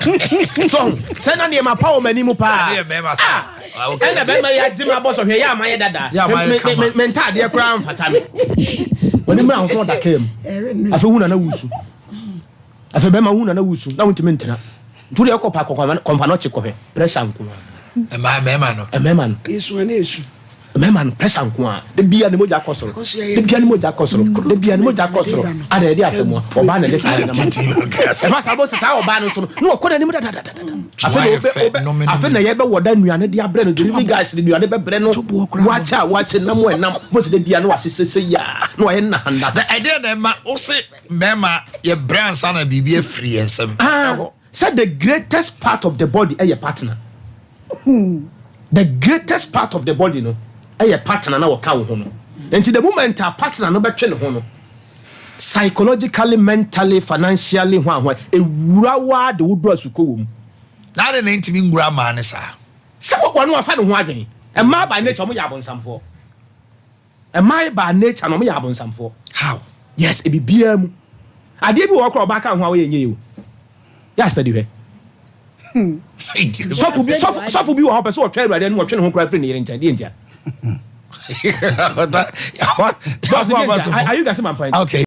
So sɛ na nneɛma pa wɔ m'anim paa. Ɛne yɛ mmarima saa. Ah, ɛna bɛrima yi agye me abɔ sɔhwɛ yɛ ama yɛ dada. Yɛ ama yɛ kama. Me ntaadeɛ koraa mfata me. Wɔne mmra ahosuo ɔda kaa mu. Afei hu na na wusu. Afei bɛrima hu na na wusu na wontumi ntena. Nti wodeɛ kɔ pa kɔmfa no ɔkye kɔhwɛ pressure nko ara. Mmaa mmarima no. Mmarima no. Esu ɛna esu. Mmarima no pressure nko ara. Da bia ne mogya kɔ soro. Da bia ne mogya kɔ soro. Da bia ne mogya kɔ soro. Ada yɛde asɛm a ɔbaa na ɛde saa yɛ nama. Ɛba saa bɔ sɛ saa ɔbaa no nso no na ɔkɔ n'anim dadadada. Afei na ɔbɛ ɔbɛ afei na yɛbɛ wɔ da nnuane de abrɛ no delivery guys de nnuane bɛbrɛ no wakyɛ a wakyɛ nam ɛnam bɔ sɛ da bia na wahyehyɛ sɛ yaa na wayɛ nnahanda. Na ɛdeɛ na ɛma wo se mmarima yɛbrɛ ansa na biribi afiri yɛn nsam. Ah, sɛ the greatest part of the body ɛyɛ partner. The greatest part of the body no ɛyɛ partner na wɔka wo ho no. Nti the moment a partner no bɛtwe ne ho no, psychologically, mentally, financially, ho ahoa, ewura waa de wo do asukɔ wɔ mu. Na ade na ntumi nwura maa ne saa. Sɛ wɔn afa ne ho adwene. Mmaa by nature wɔn yɛ abonsamfoɔ. Mmaa by nature no wɔn yɛ abonsamfoɔ. How? Yes, ebi biara mu. Adeɛ bi wɔ hɔ koraa ɔbaa ka ho a wɔyɛ nyɛ yi o. Yɛ asitadi hwɛ. Sɔfo bi sɔfo sɔfo bi wɔ hɔ pɛ sɛ ɔtwa Awurade anim ɔtwe ne ho koraa firi ne yere nkyɛn. Deɛ ntia? Boss, deɛ ntia? Are you getting my point? Okay.